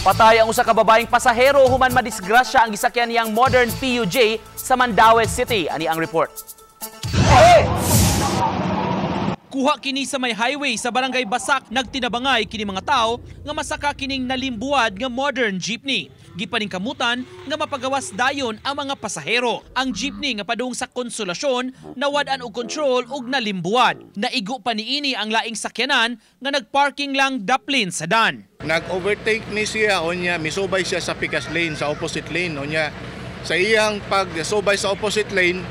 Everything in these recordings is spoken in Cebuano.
Patay ang usa ka babaeng pasahero human madisgrasya ang gisakyan niyang modern PUJ sa Mandaue City. Ani ang report. Kuha kini sa may highway sa Barangay Basak, nagtinabangay kini mga tao nga masaka kining nalimbuwad nga modern jeepney. Gipaningkamutan nga mapagawas dayon ang mga pasahero. Ang jeepney nga padung sa Konsolasyon nawad-an og kontrol ug nalimbuwad. Naigo pa niini ang laing sakyanan nga nagparking lang daplin sa dan. Nag-overtake ni siya, unya misubay siya sa pikas lane, sa opposite lane. Unya sa iyang pagsubay sa opposite lane,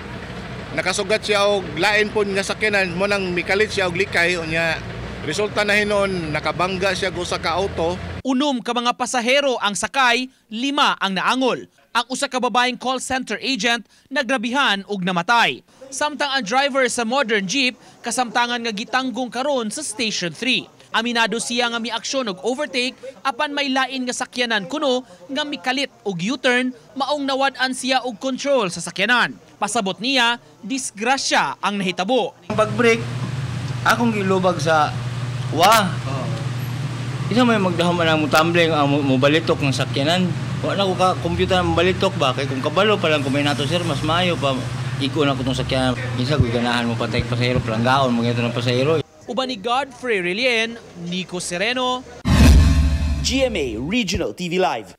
nakasugat siya og lain pod nga sakyanan, mo nang mikalit siya og likay. Unya resulta na hinon, nakabangga siya og usa ka auto. 6 ka mga pasahero ang sakay, 5 ang naangol. Ang usa ka babaeng call center agent nagrabihan ug namatay. Samtang ang driver sa modern jeep kasamtangan nga gitanggong karon sa Station 3. Aminado siya nga miaksyon og overtake apan may lain nga sakyanan kuno nga mikalit og U-turn, maong nawad-an siya og control sa sakyanan. Pasabot niya, disgrasya ang nahitabo. Pag-brake, akong gilubag sa wa. Isa may magdahom ang mutambling ang mobalitok ng sakyanan. Wa na ko ka computer ang mobalitok ba, kay kung kabalo pa lang kumay nato, sir, mas maayo pa iko na ko tong sakyanan. Kinsa ko ganahan mo patay pasahero, planggaon mo ng pasahero. Uban ni Godfrey Relien, Nico Sereno, GMA Regional TV Live.